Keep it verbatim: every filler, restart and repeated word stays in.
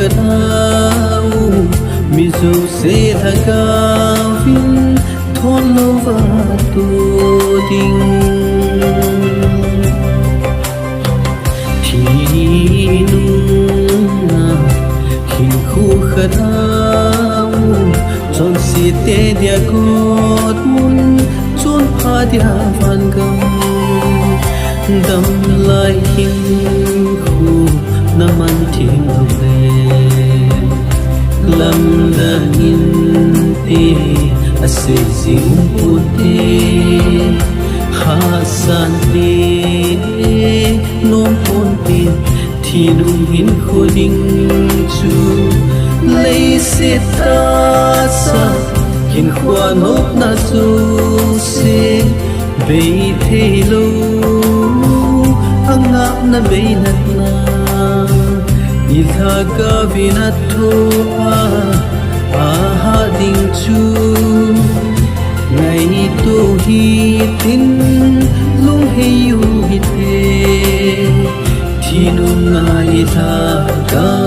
Lhagao, mi jouse lhagao vin thon louva tu ding. Thi nunga hinkho khat a um, chonse te dia gotmun, chonpha dia vangam, damlai hinkho na man thim lou le. Lamdang inte, asei jing um ponte, hahsat te nom ponte, thi nung hinkho ding chu leiset tasa, hinkho a nopna jouse bei theilou, angapna bei natna, i lhagao vin athoh a, ahah ding chu ngaito hitin, lunghei u hite. Thi nunga i lhagao